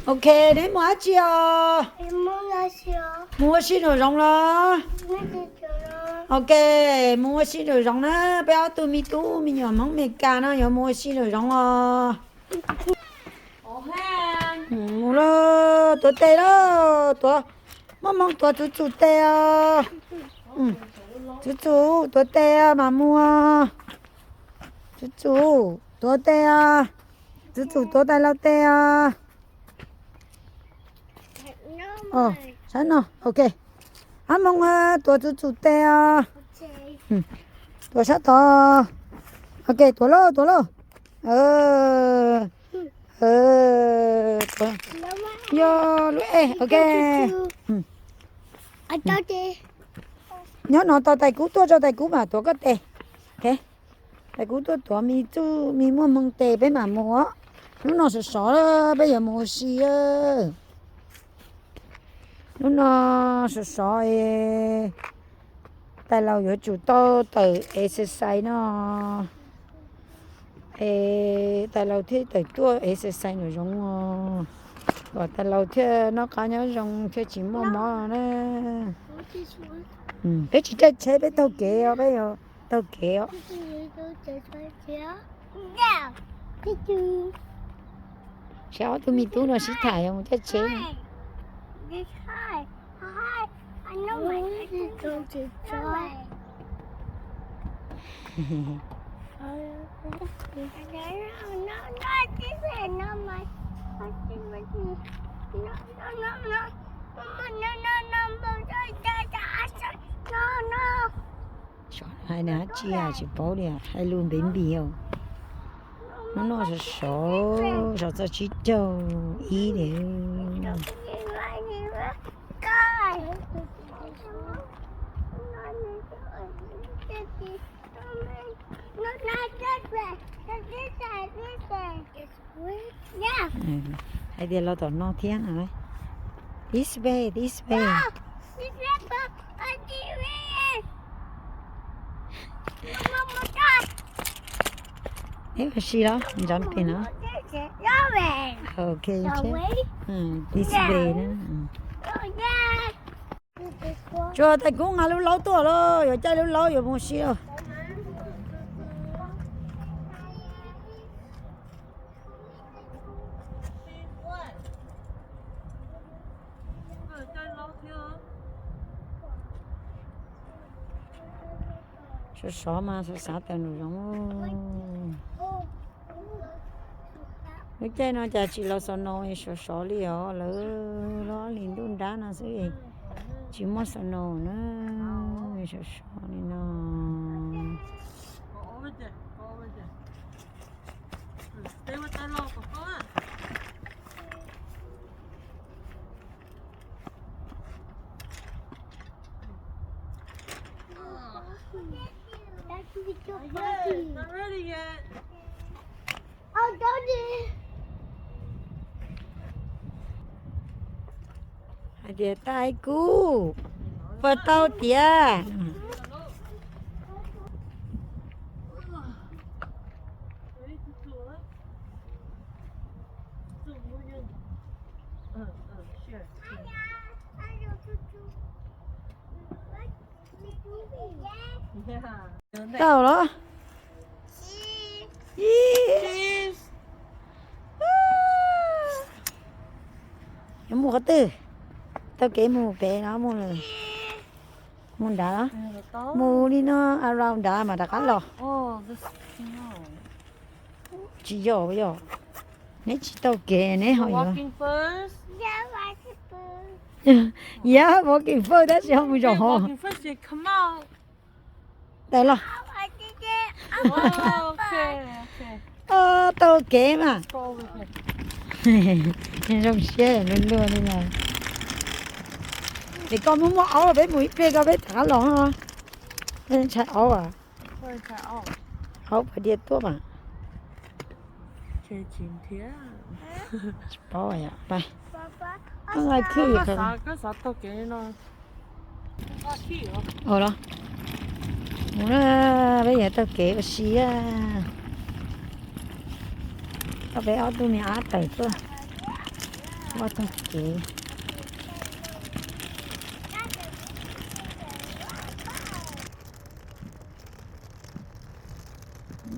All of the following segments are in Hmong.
Ok, neb mus dab tsi os? Mus ua si nraum zoov los? Ok, mus ua si nraum zoov na, peb ob tug me tub me nyuam Hmoob Amelikas no yuav mus ua si nraum zoov os. Mus lauj, tuav tes lauj, tuav, muaj hmoo tuav Txuv Txum tes os. Txuv Txum tuav tes mas mus. Txuv Txum tuav tes os. Txuv Txum tuav tais laus tes os. Sab no, ok. Ab, hmoo tuav Txuv Txum tes os. Tuav sab tod. Ok, tuav lauj, tuav lauj. Yog lub ej, ok. Nyob no tos tais kub tuaj, tso tais kub mam tuav koj tes. Tais kub tuaj tuav me txuj me muaj hmoo tes peb mam mus os. Hnub no sov sov peb yuav mus ua si. Hnub no sov sov es tais laus yuav tsum tau tawm exercise no. Es tais laus thiaj tawm tuaj exercise nraum zoov os. Kom tais laus thiaj noj qab nyob zoo thiaj tsis muaj mob na. Peb tsis caij tsheb, peb taug kev os, peb taug kev os. Saib ob tug me tub no sib tham yuav mus caij tsheb. Sov hais dab tsi tsis paub li, hais lus npev npis os. Hnub no sov sov, sov txog tsib caug ib li. Hais tias los tom no thiab no. This way, this way. Neb ua si los nrov pem no. Ok, this way na. Tsuas tais kub nqa lub laub tuaj los yuav caij lub laub yuav mus si os. Sov sov mas sov xav tawm nraum zoov. Lub caij no cas tsis los snow, sov sov li os, lawv los li ntuj nrab no xwb, tsis muaj snow na, sov sov li no. Hais tias tais kub, puas tau tiav? Tau los? Yuav mus qhov twg? Taug kev mus pem no mus. Mus nrad los? Mus li no around nrad mas rov qab los. Tsis yog, yog neb tsis taug kev neb ho yuav. Yog walking first tab sis ho mus zaum hov. Tawm los. Taug kev mas. Zoo siab luag luag li no. Es koj muaj muaj aub peb mus ib pliag koj peb rov qab los no. Ntshai aub, aub pas dia tuaj mas. Tsis paub, koj nqa khib. Ua los, mus na, peb yuav taug kev ua si. Koj peb ob tug me ab tawm tuaj. Ob tog kev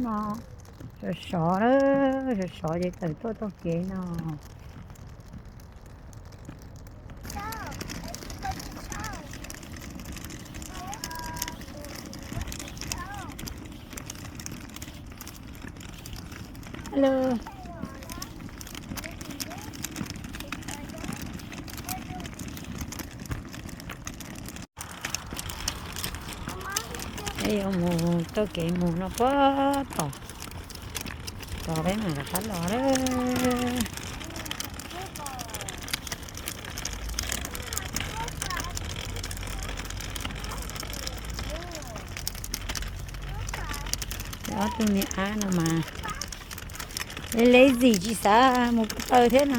no sov sov, sov sov ces tawm tuaj tog kev no. Hello. Peb yuav mus taug kev mus no puag tom, tom peb mam rov qab los lawm. Ob tug niam ab no mas lazy tsis xav mus ko taw thiab no.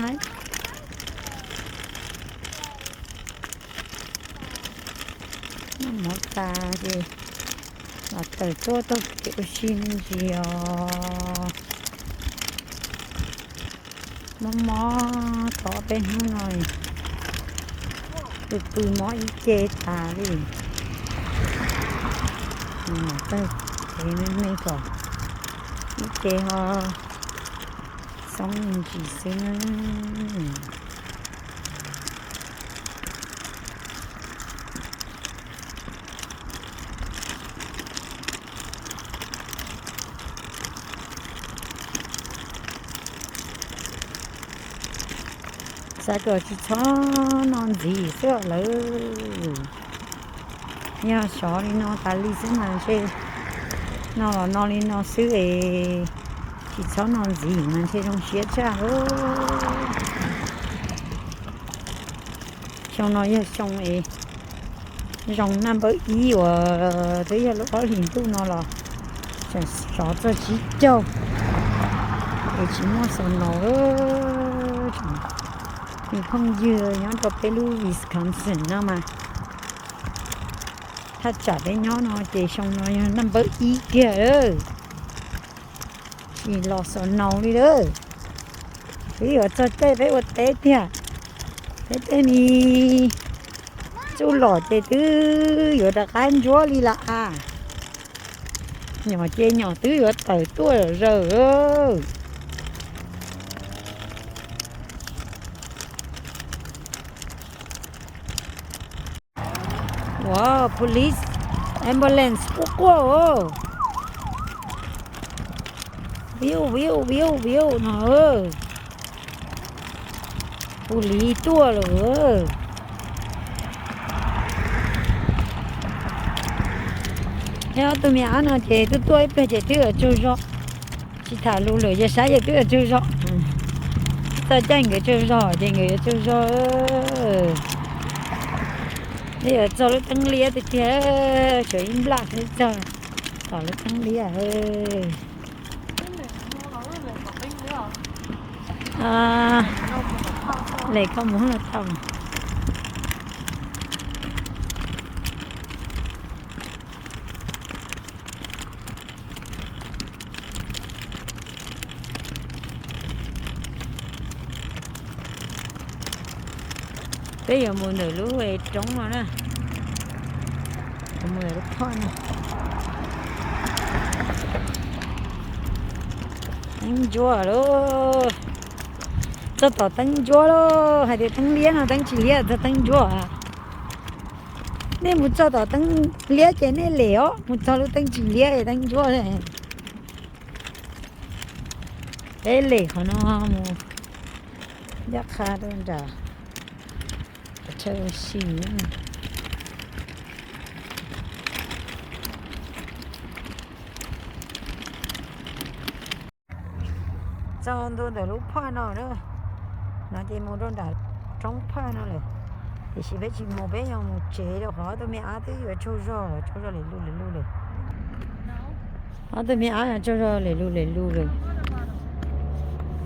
Noj mov tas ces los tawm tuaj taug kev ua si me ntsis os. Mob mob tau peb hnub no, pw pw mob ib ce tas li. Taug kev me me kom ib ce ho xoob me ntsis xwb na. Xav kom tsis txhob no ntxiv xwb lawm. Yog sov li no tas li xwb mas ntshe no los no li no xwb es tsis txhob no ntxiv mas ntshe zoo siab tshaj. Xyoo no yog xyoo es zoo naj npawb ib uas twb yog lub ob hlis ntuj no los tseem sov txog tsib caug es tsis muaj snow. Nws phooj ywg nyob rau peb lub Wisconsin no mas thaj tsam peb nyob no ces xyoo no yog naj npawb ib kiag lawm. Tsis los snow li lawm. Twb yuav txog caij peb ua teb tiag. Peb tej me txuj lom ces twb yuav rov qab ntsuab li lawm as. Nyom ces nyom twb yuav tawm tuaj zawm. Wow, police, ambulance quaj quaj os. Viu viu viu viu no. Police tuaj lawm. Thiab ob tug me ab no ces twb tuaj ib pliag ces twb yuav tsaug zog. Tsis tham lus lawm, yog saib ces twb yuav tsaug zog. Txog caij nkawd tsaug zog ces nkawd yuav tsaug zog. Twb yuav txog lub teeb liab tiag tiag, tshuav ib nplaj xwb txog tom lub teeb liab. Lem koj mus los tau. Peb yuav mus ntawm lub roob no na, mus ntawm lub phoj no. Teeb ntsuab lauj, txog tom teeb ntsuab lauj, hais tias teeb liab no teeb tsis liab, txog teeb ntsuab. Nej mus txog tom teeb liab ces nej lem os, mus txog lub teeb tsis liab es teeb ntsuab. Peb lem qhov no mus ncaj qha rau nram chaw ua si. Txog ntua ntawm lub phaj no na, no ces mus rau nram roob phaj no lawm. Tiam sis peb tsis mus, peb yuav mus tsev rau qhov ob tug me ab twb yuav tsaug zog, tsaug zog lem lug lem lug lawm. Ob tug me ab yuav tsaug zog lem lug lem lug lawm.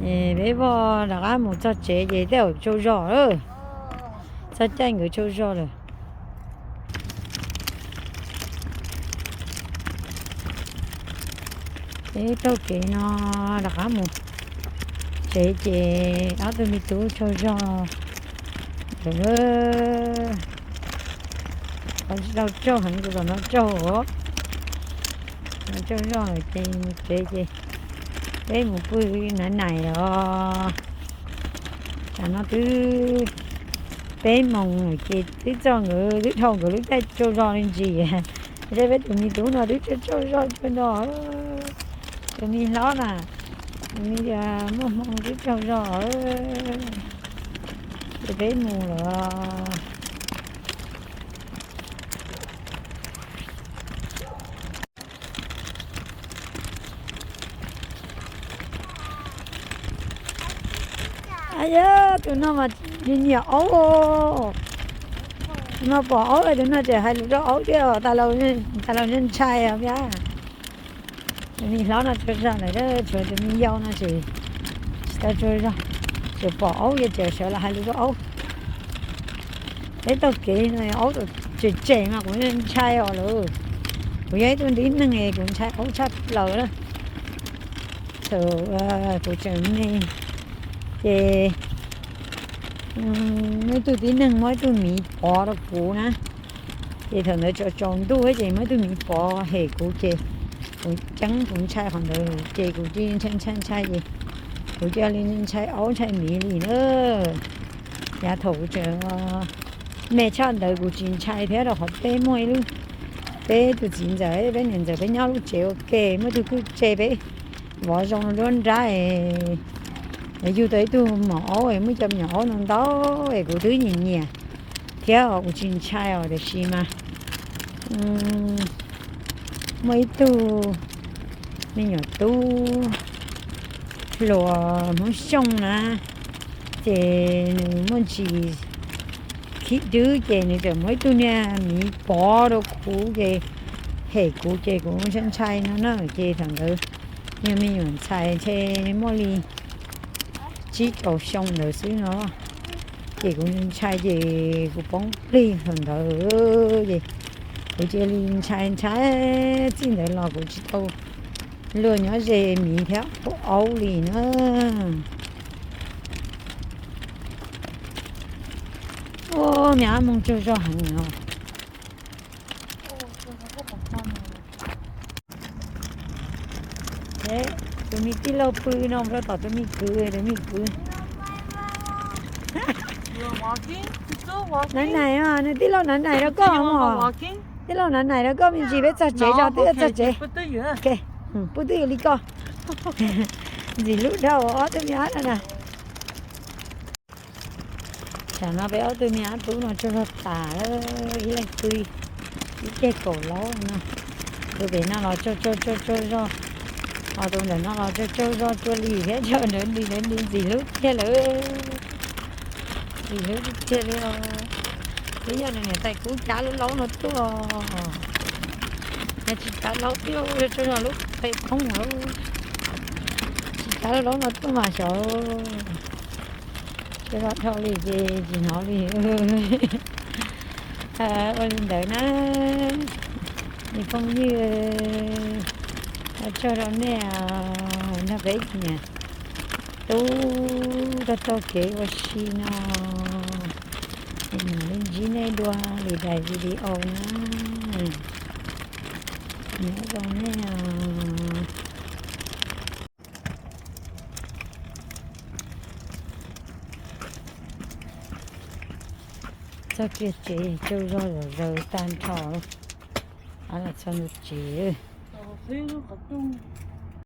Peb voj rov qab mus txog tsev ces tej zaum tsaug zog lawm. Txog caij nkawd tsaug zog lawm. Peb taug kev no rov qab mus tsev ces ob tug me tub tsaug zog lawm. Tsis tau tsaug heev, tus tom no tsaug os. Tsaug zog lawm ces mus tsev ces peb mus pw naiv nais os. Tam no twb peb moos lawm ces twb txog nkawd, twb dhau nkawd lub caij tsaug zog li ntsis. Seb peb tus me tub no twb tsaug tsaug zog tsaug zog. Tus me hlob na, tus me muaj hmoo twb tsaug zog. Ces peb mus lawm. Yog tus no mas nyiam aub. Tus no pom aub, tus no tseem hais lus rau aub thiab, tas laus ntshai os thiab. Tus me hlob no tsaug zog lawm, tshuav tus me yau no tseem tsis tau tsaug zog, tseem pom aub ces tseem sawv los hais lus rau aub. Peb taug kev no aub tsem tsem mas kuv ntshai os lawm. Kuv yog ib tug tib neeg es kuv ntshai aub tshaj plaws na. Thaum kuv tseem me ces muaj ib tug tib neeg muab ib tug miv pov rau kuv na. Ces thaum ntawd tsaus tsaus ntuj ces muaj ib tug miv pov hem kuv ces kuv ceeb kuv ntshai qhov ntawd ces kuv cia li ntshai ntshai ntshai ces kuv cia li ntshai aub ntshai miv li na. Yav thaum kuv tseem me tshaj ntawd kuv tsis ntshai thiab rau qhov peb muaj ib lub, peb tus txiv ntxawm peb niam ntxawm peb nyob lub tsev ua ke, muaj ib tug kwj tse peb vov zoo nruab nrab es yug tau ib tug maum aub es muaj cov me nyuam aub ntau ntau es kuv twb nyiam nyiam thiab os, kuv tsis ntshai os. Tiam sis mas muaj ib tug me nyuam tub hluas Hmoob Xyooj na, ces nws muaj ntsis khib dwb ces nws txawm muab ib tug niag miv pov rau kuv ces hem kuv ces kuv ntshai ntshai no na. Ces thaum ntawd yog me nyuam ntxhais ntshe muaj li tsib rau xyoo ntawd xwb no, ces kuv ntshai ces kuv poob plig thaum ntawd ces kuv cia li ntshai ntshai. Txij ntawd los kuv tsis tau luag nyob ze miv thiab aub li na. Ua, me ab moog tsaug zog heev no. Tus me tij laug pw no rau tom tus me kwv, tus me kwv. Nav nais, nws tij laug nav nais rau koj mog. Tij laug nav nais rau koj me ntsis peb txog tsev tso, twb yuav txog tsev. Pub twj ywm li koj. Ntxim hlub dhau ob tug me ab no na. Tam no peb ob tug me ab tub no tsaug zog tas, ib leeg pw ib ceg kaum laub no. Tus pem no los tsaug tsaug tsaug tsaug zog, ho tus ntawm no los tsaug tsaug zog cuag li thiab, tsaug ntawd li ntawd li, ntxim hlub tiag lawm. Ntxim hlub tiag li os. Twb yog nws niam tais kub cav lub laub no tuaj, yog tsis cav laub tuaj tsaug zog lub qe poob lawm. Tsis cav lub laub no tuaj mas xyov tsaug zog dhau li ces tsis hnov li. Ua li ntawd na, me phooj ywg, ua tsaug rau nej nrog peb niam tub taug taug kev ua si no. Mam li ntsib nej dua lwm daim video na. Nyob zoo nej os. Txog kiag tsev tsaug zog zom zaws tag nrho, los txog ntua tsev.